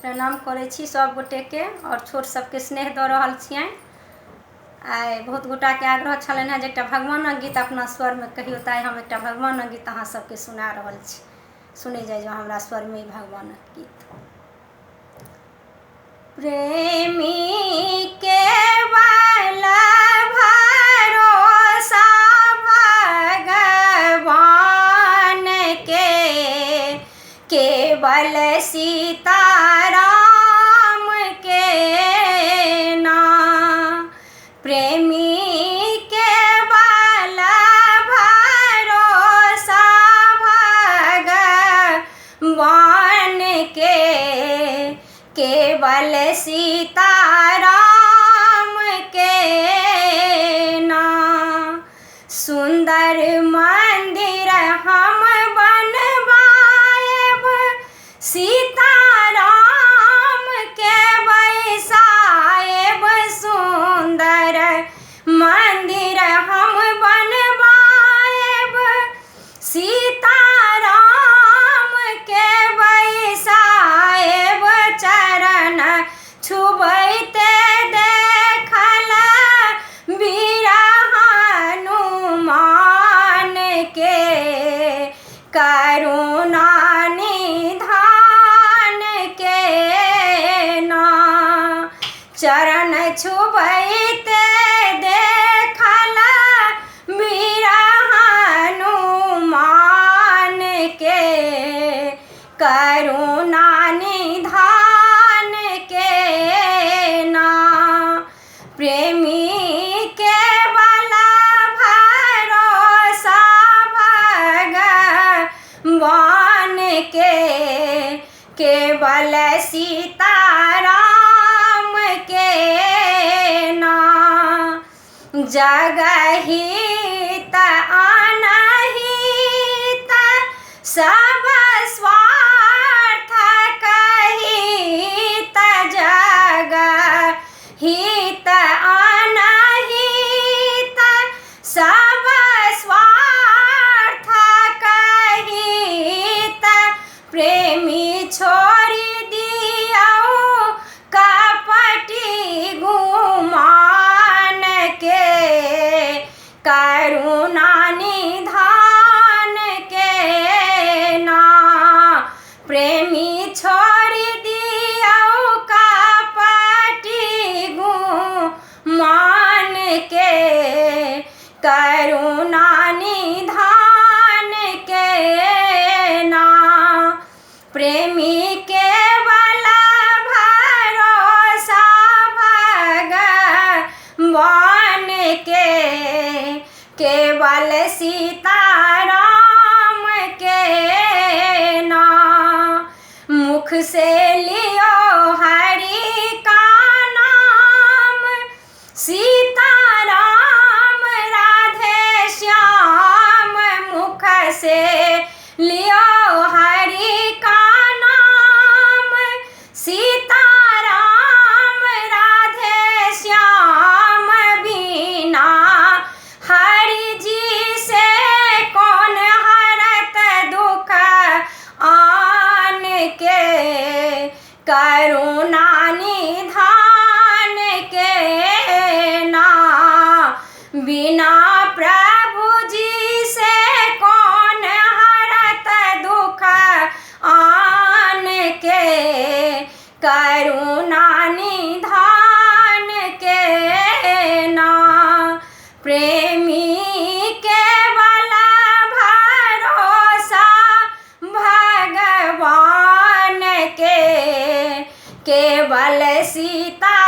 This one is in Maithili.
प्रणाम करै छी सभ गोटेके आओर छोट सभके स्नेह दऽ रहल छियनि। आइ बहुत गोटाके आग्रह छलनि हेँ जे एकटा भगवानक गीत अपना स्वरमे कहियौ, तऽ आइ हम एकटा भगवानक गीत अहाँ सभके सुना रहल छी। सुनै जाइ जाउ हमरा स्वरमे ई भगवानक गीत। प्रेमी के बल भरोसा भगवान के, केवल सीताराम के ना। प्रेमी के बल भरोसा भगवान के, केवल सीताराम के ना। सुन्दर मन्दिर हम बनवाएब, सीताराम के बैसाएब। सुन्दर मन्दिर हम बनवाएब, सीताराम के बैसाएब। चरण छुबैते देखल वीर हनुमान के, करुणा निधान के ना। चरण छुबैते देखल वीर हनुमान के, करुणा निधान के ना। प्रेमी के बल भरोसा भगवान के, केवल सीताराम के ना। जगहित अनहित सब स्वार्थ कहित, जग हित अनहित सब स्वार्थ कहित। प्रेमी छोड़ि दियौ कपटी गुमान के, करुणा निधान के ना। प्रेमी छोड़ि दियौ कपटी गुमान के, करुणा निधान के ना। प्रेमी के बल भरोसा भगवान के, केवल सीताराम के ना। मुख से लियो हरि का नाम, सीताराम राधे श्याम। मुख से लियो हरि का नाम, सीताराम राधे श्याम। बिना हरि जी से कौन हरत दुख आन के, करुणा निधान के ना। बिना प्रभु जी से कौन हरत दुख आन के, करुणा निधान के ना। प्रेमी के बल भरोसा भगवान के, केवल सीताराम